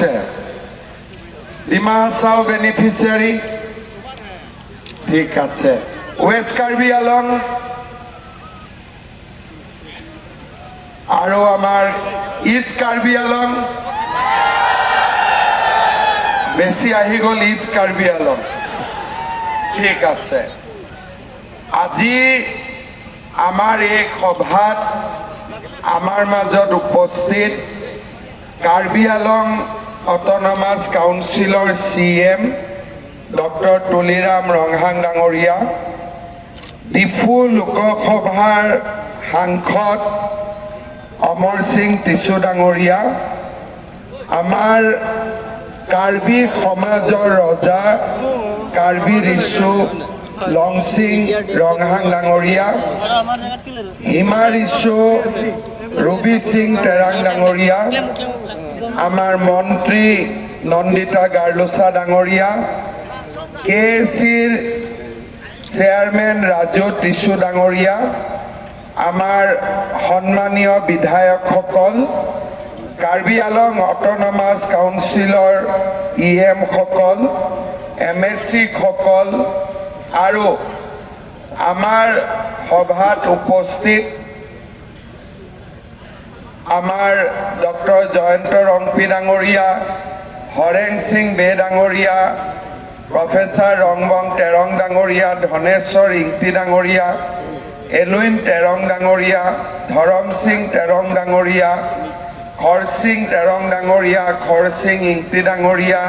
আছে? ডিমা হাছাও বেনিফিচিয়াৰী, ঠিক আছে। ৱেষ্ট কাৰ্বি আলং আৰু আমাৰ ইষ্ট কাৰ্বি আলং বেছি আহি গ'ল, ইষ্ট কাৰ্বি আলং, ঠিক আছে। আজি আমাৰ এই সভাত আমাৰ মাজত উপস্থিত কাৰ্বি আলং অট'নমাছ কাউন্সিলৰ C M doctor Tuliram Ronghang ডাঙৰীয়া, ডিফু লোকসভাৰ সাংসদ অমৰ সিং টিছু ডাঙৰীয়া, আমাৰ কাৰ্বি সমাজৰ ৰজা কাৰ্বি ৰিচু লংচিং ৰংহাং ডাঙৰীয়া, হিমা ৰিচু ৰবি সিং তেৰাং ডাঙৰীয়া, আমাৰ মন্ত্ৰী নন্দিতা গাৰ্লোচা ডাঙৰীয়া, কে এ চিৰ চেয়াৰমেন ৰাজু টিছু ডাঙৰীয়া, আমাৰ সন্মানীয় বিধায়কসকল, কাৰ্বি আলং অট'নমাছ কাউন্সিলৰ ই এমসকল, এম এছ চিসকল আৰু আমাৰ সভাত উপস্থিত আমাৰ ডক্টৰ জয়ন্ত ৰংপি ডাঙৰীয়া, হৰেণ সিং বে ডাঙৰীয়া, প্ৰফেচাৰ ৰংবং তেৰং ডাঙৰীয়া, ধনেশ্বৰ ইংতি ডাঙৰীয়া, এলুইন তেৰং ডাঙৰীয়া, ধৰম সিং তেৰং ডাঙৰীয়া, খৰসিং তেৰং ডাঙৰীয়া, খৰসিং ইংতি ডাঙৰীয়া,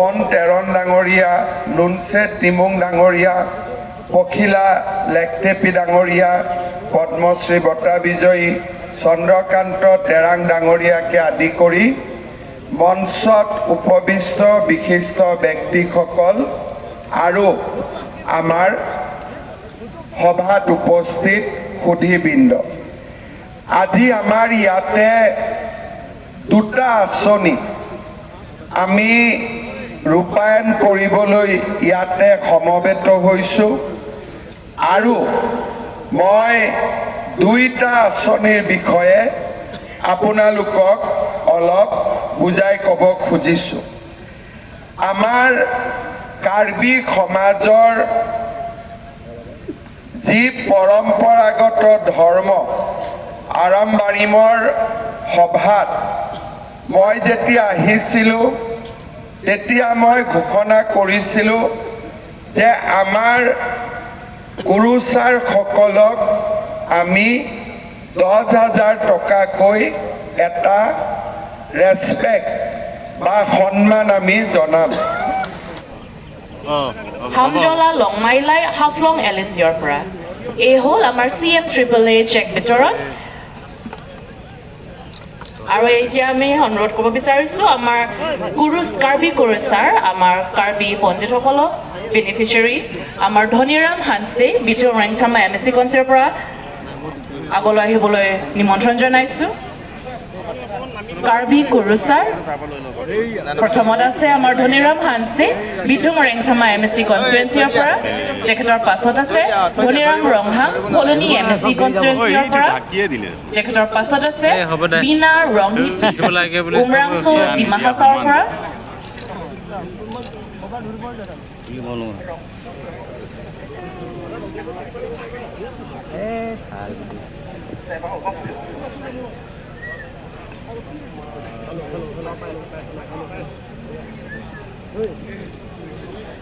অন তেৰণ ডাঙৰীয়া, লুনচে তিমুং ডাঙৰীয়া, পখিলা লেকটেপি ডাঙৰীয়া, পদ্মশ্ৰী বঁটা বিজয়ী চন্দ্ৰকান্ত তেৰাং ডাঙৰীয়াকে আদি কৰি মঞ্চত উপবিষ্ট বিশিষ্ট ব্যক্তিসকল আৰু আমাৰ সভাত উপস্থিত সুধীবৃন্দ, আজি আমাৰ ইয়াতে দুটা আঁচনি আমি ৰূপায়ণ কৰিবলৈ ইয়াতে সমবেত হৈছোঁ আৰু মই দুইটা আঁচনিৰ বিষয়ে আপোনালোকক অলপ বুজাই ক'ব খুজিছোঁ। আমাৰ কাৰ্বি সমাজৰ যি পৰম্পৰাগত ধৰ্ম, আৰম্বাৰিমৰ সভাত মই যেতিয়া আহিছিলোঁ তেতিয়া মই ঘোষণা কৰিছিলোঁ যে আমাৰ গুৰুচাৰসকলক আমি 10,000 টকাকৈ এটা ৰেচপেক্ট বা সন্মান আমি জনাম। হামজলা লংমাইলাই, হাফলং এল এ চিৰ পৰা। এই হ'ল আমাৰ C M triple A check বিতৰণ। আৰু এতিয়া আমি অনুৰোধ কৰিব বিচাৰিছোঁ আমাৰ কুৰুচ কাৰ্বি কুৰুচাৰ, আমাৰ কাৰ্বি পণ্ডিতসকলক, বেনিফিচিয়াৰী আমাৰ Dhaniram Hanse, Biju Rengthama M S C কনচিৰ পৰা আগলৈ আহিবলৈ নিমন্ত্ৰণ জনাইছোঁ। কাৰ্বি কুৰুচাৰ প্ৰথমত আছে আমাৰ Dhaniram Hanse, Bithung Rengthama M S C কনষ্টিটুৱেঞ্চিৰ পৰা। তেখেতৰ পাছত আছে ধনীৰাম ৰংহাং, কলনী এম এছ চি কনষ্টিটুৱেঞ্চিৰ পৰা। তেখেতৰ পাছত আছে বীণা ৰংহিত, উমৰাংচো ডিমা হাছাওৰ পৰা।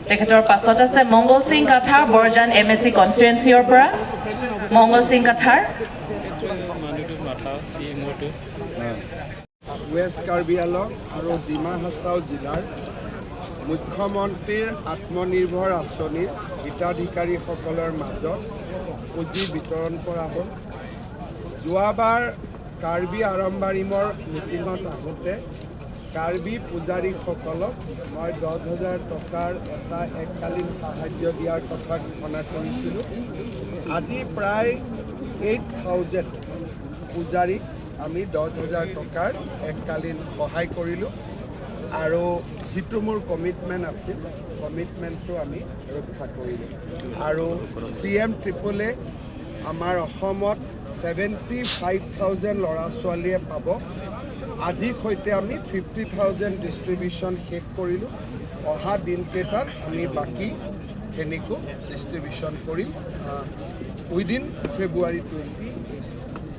তেখেতৰ পাছত আছে Mangal Singh Kathar, Borjan M S C কনষ্টিটুৱেঞ্চিৰ পৰা। মংগল সিং কাথাৰ। ৱেষ্ট কাৰ্বি আলং আৰু ডিমা হাছাও জিলাৰ মুখ্যমন্ত্ৰীৰ আত্মনিৰ্ভৰ আঁচনিৰ হিতাধিকাৰীসকলৰ মাজত পুঁজি বিতৰণ কৰা হ'ল। যোৱাবাৰ কাৰ্বি আৰম্বাৰিমৰ মিটিঙত আহোঁতে কাৰ্বি পূজাৰীসকলক মই 10,000 টকাৰ এটা এককালীন সাহাৰ্য দিয়াৰ কথা ঘোষণা কৰিছিলোঁ। আজি প্ৰায় 8,000 পূজাৰীক আমি 10,000 টকাৰ এককালীন সহায় কৰিলোঁ আৰু যিটো মোৰ কমিটমেণ্ট আছিল, কমিটমেণ্টটো আমি ৰক্ষা কৰিলোঁ। আৰু চি এম ট্ৰিপল এ আমাৰ অসমত 75,000 ল'ৰা ছোৱালীয়ে পাব। আজিৰ সৈতে আমি 50,000 ডিষ্ট্ৰিবিউশ্যন শেষ কৰিলোঁ। অহা দিনকেইটাত আমি বাকীখিনিকো ডিষ্ট্ৰিবিউশ্যন কৰিম উইদিন ফেব্ৰুৱাৰী 28।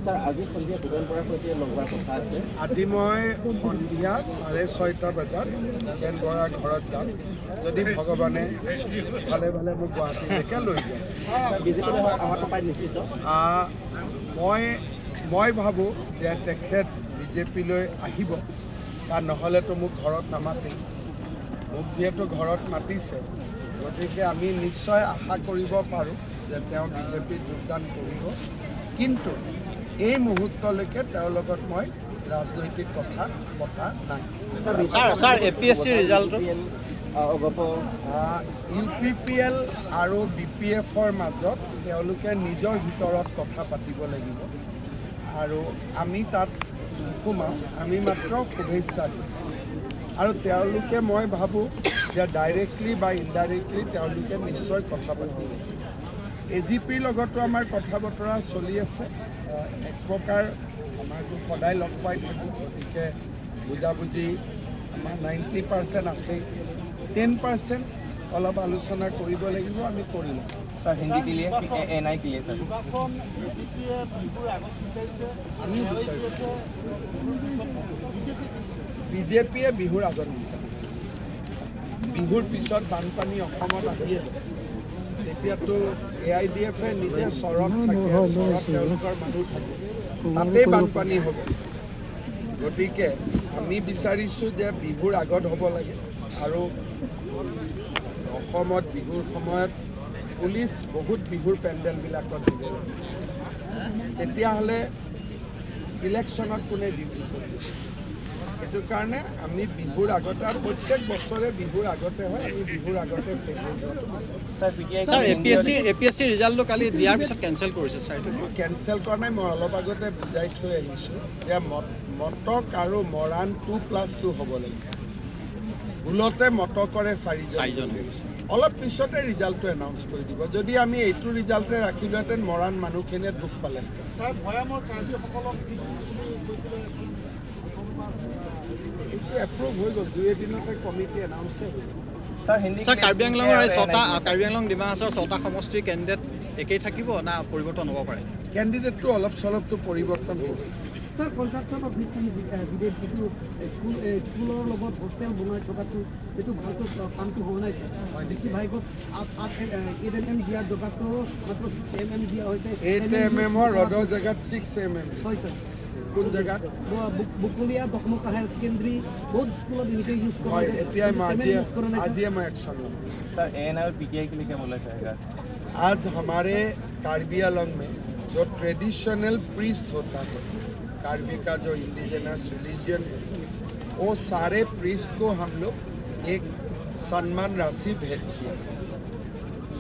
ছাৰ, আজি সন্ধিয়া ভূপেন বৰাৰ সৈতে লগ হোৱাৰ কথা আছে। আজি মই সন্ধিয়া 6:30 বজাত ভূপেন বৰাৰ ঘৰত যাম, যদি ভগৱানে ভালে ভালে মোক গুৱাহাটীলৈকে লৈ যায়। বিজেপিলৈ অহাটো প্ৰায় নিশ্চিত। মই ভাবোঁ যে তেখেত বিজেপিলৈ আহিব, কাৰণ নহ'লেতো মোক ঘৰত নামাতে। মোক যিহেতু ঘৰত মাতিছে, গতিকে আমি নিশ্চয় আশা কৰিব পাৰোঁ যে তেওঁ বিজেপিত যোগদান কৰিব। কিন্তু এই মুহূৰ্তলৈকে তেওঁৰ লগত মই ৰাজনৈতিক কথা পতা নাই। ছাৰ, এপিএছচি ৰিজাল্টটো? অগপ ইউপিপিএল আৰু বিপিএফৰ মাজত তেওঁলোকে নিজৰ ভিতৰত কথা পাতিব লাগিব আৰু আমি তাত নোসোমাওঁ। আমি মাত্ৰ শুভেচ্ছা দিম আৰু তেওঁলোকে, মই ভাবোঁ যে ডাইৰেক্টলি বা ইনডাইৰেক্টলি তেওঁলোকে নিশ্চয় কথা পাতিব। এজিপিৰ লগতো আমাৰ কথা বতৰা চলি আছে। এক প্ৰকাৰ আমাৰতো সদায় লগ পাই থাকোঁ, গতিকে বুজাবুজি আমাৰ 90% আছেই, 10% অলপ আলোচনা কৰিব লাগিব, আমি কৰিম। सर, हिंदी के लिए, एएनआई के लिए सर। আমিও বিচাৰিছোঁ। বিজেপিয়ে বিহুৰ আগত বিচাৰে। বিহুৰ পিছত বানপানী অসমত আহিয়ে যাব। তেতিয়াতো এআইডিএফে নিজে চৰত থাকে, চৰত তেওঁলোকৰ মানুহ থাকে, তাতেই বানপানী হ'ব। গতিকে আমি বিচাৰিছোঁ যে বিহুৰ আগত হ'ব লাগে আৰু অসমত বিহুৰ সময়ত পুলিচ বহুত বিহুৰ পেণ্ডেলবিলাকত দিব লাগে। তেতিয়াহ'লে ইলেকশ্যনত কোনে ডিউটি কৰিব? সেইটো কাৰণে আমি বিহুৰ আগতে, আৰু প্ৰত্যেক বছৰে বিহুৰ আগতে হয়, আমি বিহুৰ আগতে শেষ হৈ যোৱাটো বিচাৰোঁ। Sir, PTI sir, APSC ৰিজাল্টটো কালি দিয়াৰ পিছত কেঞ্চেল কৰিছে ছাৰ, এইটো? মই কেঞ্চেল কৰা নাই। মই অলপ আগতে বুজাই থৈ আহিছোঁ যে মটক আৰু মৰাণ 2+2 হ'ব লাগিছে। ভুলতে মটকৰে চাৰিজন চাৰিজন হৈ গৈছে। অলপ পিছতে ৰিজাল্টটো এনাউন্স কৰি দিব। যদি আমি এইটো ৰিজাল্টে ৰাখিলোহেঁতেন, মৰাণ মানুহখিনিয়ে দুখ পালেহেঁতেন। ভৈয়ামৰ কাৰ্বিসকলক কৈছিলে। এইটো এপ্ৰুভ হৈ গ'ল, দুই এদিনতে কমিটি এনাউন্সে হৈ গ'ল। सर, हिंदी ছাৰ, কাৰ্বি আংলঙৰ এই ছটা, কাৰ্বি আংলং, ডিমা হাছাওৰ ছটা সমষ্টিৰ কেণ্ডিডেট একেই থাকিব না পৰিৱৰ্তন হ'ব পাৰে? কেণ্ডিডেটটো অলপ চলপটো পৰিৱৰ্তন হ'ব। ছাৰ, কনষ্ট্ৰাকশ্যন অফ ভিডিএফ, যিটো স্কুলৰ লগত হোষ্টেল বনাই থকাটো, এইটো ভালকৈ কামটো হোৱা নাই ছাৰ। বেছিভাগত 8 8 8 এমএম দিয়া জেগাতো মাত্ৰ 6 এমএম দিয়া হৈছে। 8 এমএমৰ ৰডৰ জেগাত 6 এমএম। হয় ছাৰ। কোন জেগাত? বকলীয়া, দকমকা হায়াৰ ছেকেণ্ডেৰী, বহুত স্কুলত এনেকৈ ইউজ কৰা হয়। যায়। এতিয়াই মই চিমেণ্ট আজিয়ে ইউজ কৰা নাই ছাৰ। আজিয়ে মই একশ্যন ল'ম। सर, एएनआई और पीटीआई के लिए क्या बोलना चाहेगा? आज हमारे कार्बी आंगलोंग में जो ट्रेडिशनल प्रीस्ट होता है, कार्बी का जो इंडिजिनस रिलीजन है, वो सारे प्रीस्ट को हम लोग एक सम्मान राशि भेंट किया।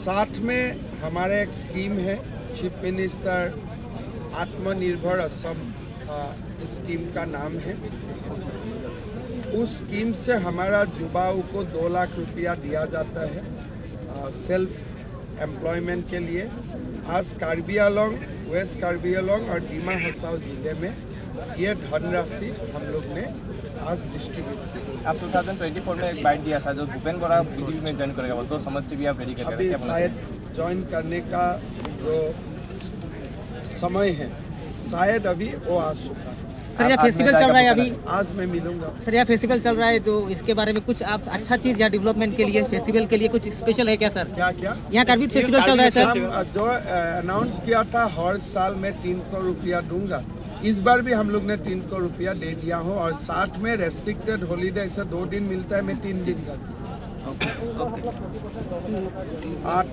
साथ में हमारा एक स्कीम है, चीफ मिनिस्टर आत्मनिर्भर असम स्कीम का नाम है। उस स्कीम से हमारा युवाओं को 2 लाख रुपया दिया जाता है सेल्फ एम्प्लॉयमेंट के लिए। आज कार्बी आंगलोंग, वेस्ट कार्बी आंगलोंग और डिमा हसाओ जिले में ये धनराशि हम लोग ने आज डिस्ट्रीब्यूट की। आप 2024 में एक बाइट दिया था, जो भूपेन बोरा बीजेपी में ज्वाइन करेगा, वो दो समष्टि भी आप रेडी कर अभी क्या बोला? शायद ज्वाइन करने का जो समय है, शायद अभी वो आ चुका है। सर, यहाँ फेस्टिवल चल रहा है अभी। आज मैं मिलूंगा। सर, यहाँ फेस्टिवल चल रहा है, तो इसके बारे में कुछ आप अच्छा चीज़ यहाँ डेवलपमेंट के लिए, फेस्टिवल के लिए कुछ स्पेशल है क्या सर? क्या क्या? यहाँ कार्बी फेस्टिवल चल रहा है सर। हम जो अनाउंस किया था, हर साल मैं 3 करोड़ रुपया दूंगा, इस बार भी हम लोग ने 3 करोड़ रुपया दे दिया हूँ और साथ में रेस्ट्रिक्टेड हॉलीडे ऐसा 2 दिन मिलता है, मैं 3 दिन का दूँ।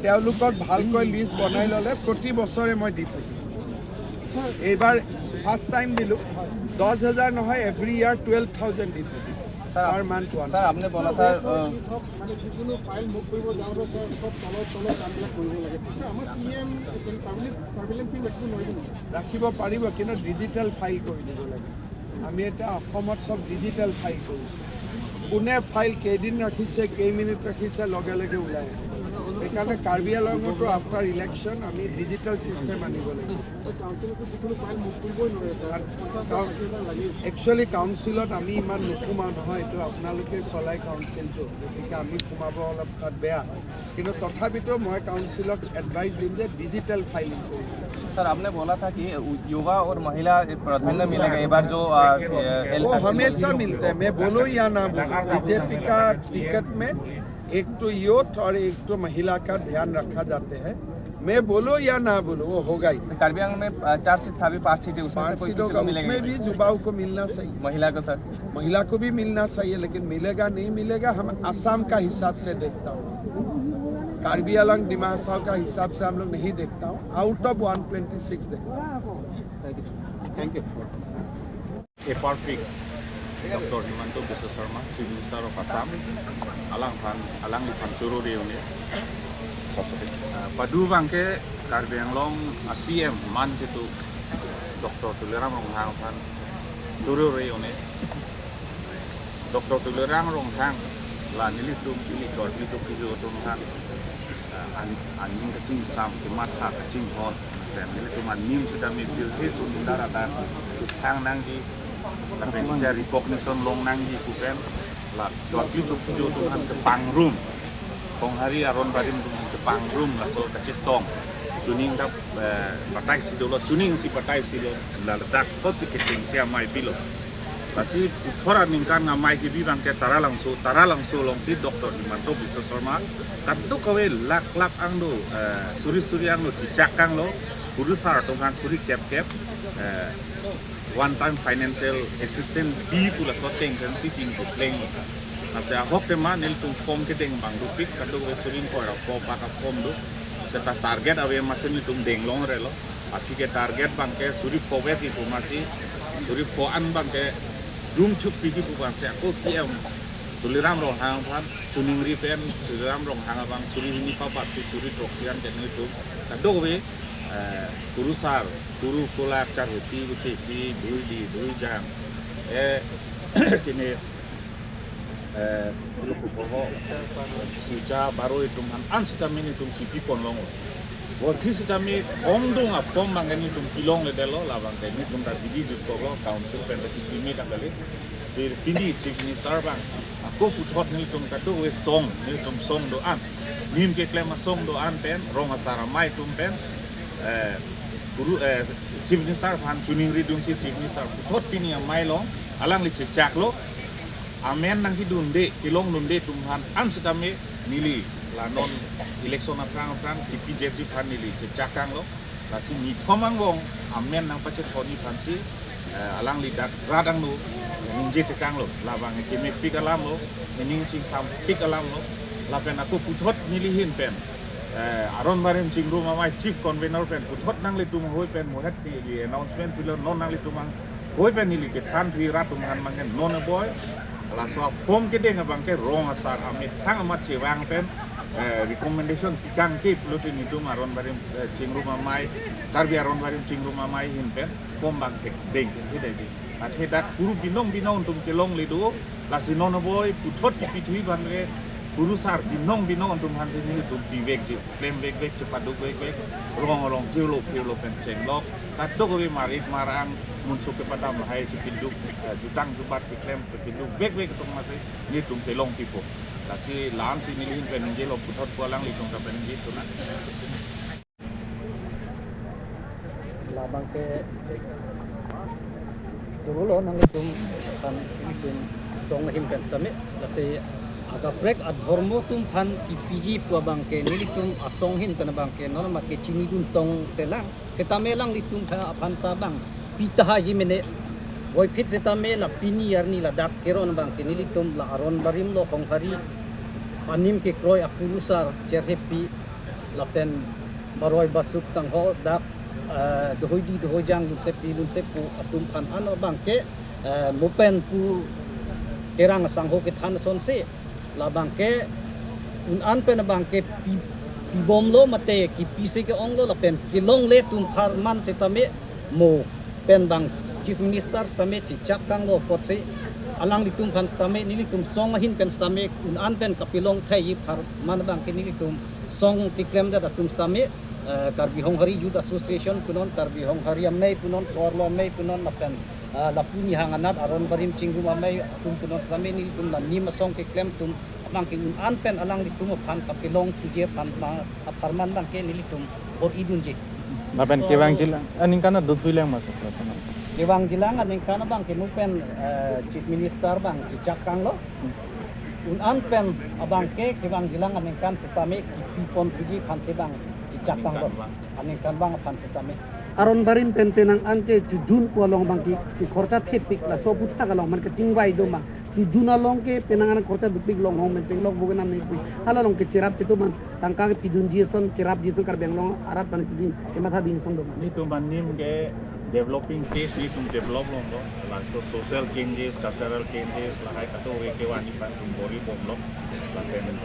তেওঁলোকক ভালকৈ লিষ্ট বনাই ল'লে প্ৰতি বছৰে মই দি থাকিম। এইবাৰ ফাৰ্ষ্ট টাইম দিলোঁ 10,000 নহয়, এভৰি ইয়াৰ 12,000 দি থাকিম পাৰ মান্থ ওৱান। सर, आपने बोला था মানে যিকোনো ফাইল মুভ কৰিব যাওঁতে ছাৰ, চব তলত তলত কামবিলাক কৰিব লাগে। আমাৰ চিএম চাৰ্ভিলেঞ্চ টিম ৰাখিব নোৱাৰিব নেকি? ৰাখিব পাৰিব, কিন্তু ডিজিটেল ফাইল কৰি দিব লাগে। আমি এতিয়া অসমত চব ডিজিটেল ফাইল কৰিছোঁ। কোনে ফাইল কেইদিন ৰাখিছে, কেই মিনিট ৰাখিছে, লগে লগে ওলাই আহে। সেইকাৰণে কাৰ্বি আংলঙতো আফটাৰ ইলেকশ্যন আমি ডিজিটেল ছিষ্টেম আনিব লাগিব। একচুৱেলি কাউন্সিলত আমি ইমান নোসোমাওঁ নহয়, এইটো আপোনালোকে চলাই কাউন্সিলটো, গতিকে আমি সোমাব অলপ তাত বেয়া, কিন্তু তথাপিতো মই কাউন্সিলক এডভাইচ দিম যে ডিজিটেল ফাইলিং কৰিব। सर, आपने बोला था कि युवा और महिला प्राधान्य मिलेगा एक बार जो वो हमेशा मिलते हैं, मैं बोलूँ या ना बोलूँ, बीजेपी का टिकट में एक तो यूथ और एक तो महिला का ध्यान रखा जाते हैं। मैं बोलूँ या ना बोलूँ वो होगा ही। कार्बी आंगलों में 4 सीट था, अभी 5 सीट है, उसमें 5 से कोई सीटों किसी का को मिलेगा? उसमें भी युवाओं को मिलना सही, महिला को सर, महिला को भी मिलना सही है, लेकिन मिलेगा नहीं मिलेगा हम असम का हिसाब से देखता हूँ, कार्बी आंगलों डिमा हासाओ का हिसाब से हम लोग नहीं देखता हूँ, आउट ऑफ 126 देखता हूँ। Thank you. Eparpik Dr. Himanta Biswa Sarma, Chief Minister of Assam, alang phan alang li phan churu reune padu bangke Karbi Anglong CM man jitu Dr. Tuliram Ronghang phan churu reune Dr. Tuliram Ronghang la nili tum kili chor kili chok kili tum han aning kacing sam kemat ha kacing hot dan nili tum anim sudah mi pilhi sundara dan chang nang di tapi recognition long nang di kupen la chor kili chok kili tum han ke pangrum kong hari aron barim tum ke pangrum la so kacit tong tuning tap patai sidolo tuning si patai sidolo la dak tot si keting sia mai bilo pasi uthora ningkan ngamai ki bi bangke taralangso long si Dr. Himanta Biswa Sarma katdu kawe lak lak anglo suri suri anglo cicak anglo guru sar tonghan suri cap cap one time financial assistance bi pula soteng kan si pin ko pleng ase ahok tema nil tum form ke deng bang rupik katdu kawe surin ko ra ko pa ka form do seta target ave masin ni tum deng long relo ati ke target bangke suri powe ki kumasi suri po an bangke zoom chuk pigi puban se ako CM Tuliram Ronghang phan tuning ri pen Tuliram Ronghang bang suri ni papat si suri troksian ken itu kado we guru sar guru kola char hoti guche pi dui di dui jang e kini lupu boho uja baru itu man an sitamin itu cipi pon longo Wargi sitami ongdong a form bang ni tum pilong le delo la bang ni tum da bidi jut ko council pen da kimi da kali fir pindi chief minister bang ako puthot ni tum ka do we song ni tum song do an nim ke klema song do an pen rong asara mai tum pen guru chief minister phan tuning ri dung si chief minister puthot pini mai long alang li chak lo amen nang ki dunde kilong dunde tum han an sitami nili la non election aprang aprang tipi jeji phan nili chakang lo la si ni thomang wong amen nang pache thoni phan si alang li dak radang no ninje tekang lo la bang ke me pik alam lo ning ching sam pik alam lo la pen aku puthot nili hin pen aron barim chingru mamai chief convener pen puthot nang le tum hoi pen mohet pi announcement pilo non nang le tumang hoi pen nili ke than phi ratum han mangen non boy la so form ke deng bang ke rong asar amit thang amat chewang pen recommendation pikang ke plutin itu aron barim chingru mamai karbi aron barim chingru mamai hin pen form bang ke deng ke dei di at he dak guru binong binong tum kelong le do la sinon boy puthot pithui ban re guru sar binong binong tum han sin tum bivek je claim bek bek cepaduk bek bek rong rong jelo pelo pen chenglok tat do ko marit marang munsu ke padam lahai cepinduk jutang jubat ke claim pinduk bek bek tum mase ni tum telong tipo lasi lam si nilihin pen jelo puthot pualang litung ta pen gitu na labang ke jurulo nang litung kan litung song him pen stame lasi aga prek adhormo tum phan ki piji pua bang ke nilitum asong hin pen bang ke non ma ke chini dun tong telang setame lang litum pha phan ta bang pitaha ji mene voi phit setame la pini yarni la dak keron bang ke nilitum la aron barim lo khong hari anim ke kroi akurusar cherhepi la pen baroi basuk tang ho dak dohoi di dohoi jang lunsepi lunsepu atum phan ano bang ke mopen pu terang sang ho ke than son se la bang ke un an pen bang ke pi bom lo mate ki pi se ke ong lo la pen ki long le tum phar man se tame mo pen bang chief minister stame chi chak kang lo pot se alang li tum phan stame ni li tum song hin pen stame un an pen kapilong thai yi phar man bang ke ni li tum song ki claim da tum stame Karbi Honghari Youth Association punon Karbi Honghari amei punon Sorlo amei punon lapen lapuni hanganat aron barim chinggum amei tum punon stame ni tum la nim song ki claim tum bang ke un an pen alang di tum phan kapilong thuje phan ma farman bang ke nili tum or idun je lapen kewang jila aning kana dud huilang mas sana kewang jilang aning kana bang ke nupen chief minister bang cicak kang lo un an pen abang ke kewang jilang aning kan setame ki pipon thuji phan se bang cicak kang lo aning kan bang phan setame aron barim pen penang ante jun ko long bang ki khorcha thepik la so butha ka long man ke chingwai do ma juna long ke penangan khorcha dupik long hom men long bogen nam nei hala long ke cherap cheto man tangka ke pidun jison cherap jison kar benglong arat pan pidun ke matha din song do man ni tum nim ke developing stage ni tum develop long do la so social changes cultural changes la hai ka to we ke wani pan tum bori bom lo la pen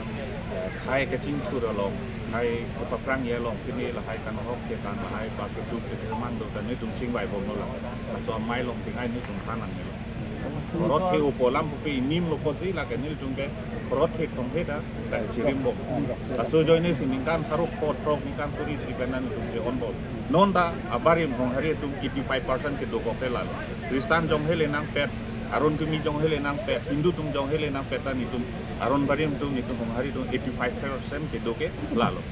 khai ke ching thu ro long khai ke pa prang ye long kini la hai kan hok ke kan la hai pa ke tu ke man do ta ni tum ching bai bom lo la so mai long ting ai ni tum than an ni rot he upolam pi nim lo kosi la ke nil tungke rot he tong he da ta chirim bo ta so joine sin kan taro khot rok ni kan suri tripenan tum je on bo non da abarim hong hari tum 85% ke do ko ke la kristan jong hele nang pet aron tumi jong hele nang pet hindu tum jong hele nang pet ta ni tum aron barim tum ni tum hong hari tum 85% ke do ke la lo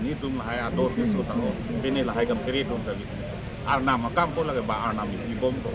ni tum hai ador ke so ta ho bene la hai kam kre tum ta bi ar nam kam ko la ba ar nam ni bom ko.